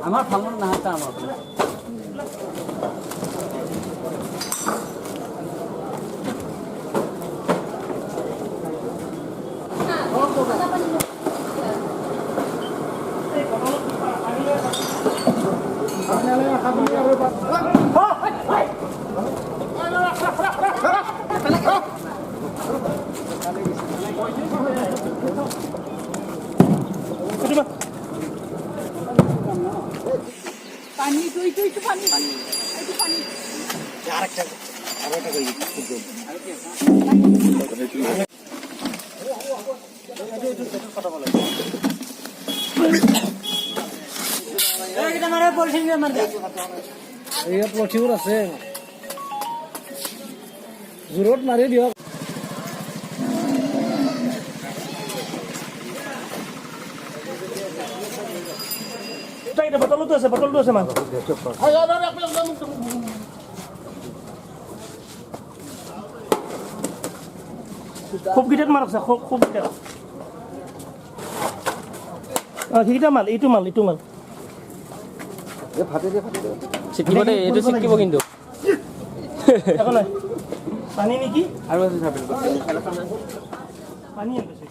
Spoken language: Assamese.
আমাৰ ফাৰ্মত নাহাতা আমাৰ। পানী এইটো এইটো পানী, এইটো পানী। ইয়াত লঠিবোৰ আছে, জোৰত মাৰি দিয়ক। বটলটো আছে, বটলটো আছে মাল। খুব কেইটাত মাল আছে, খুব কেইটাত। অঁ, সেইকেইটা মাল, এইটো মাল, এইটো মাল। চিটিব দেই, এইটো চিটিব কিন্তু। একো নাই। পানী নেকি? আৰু আছে। পানী আছে।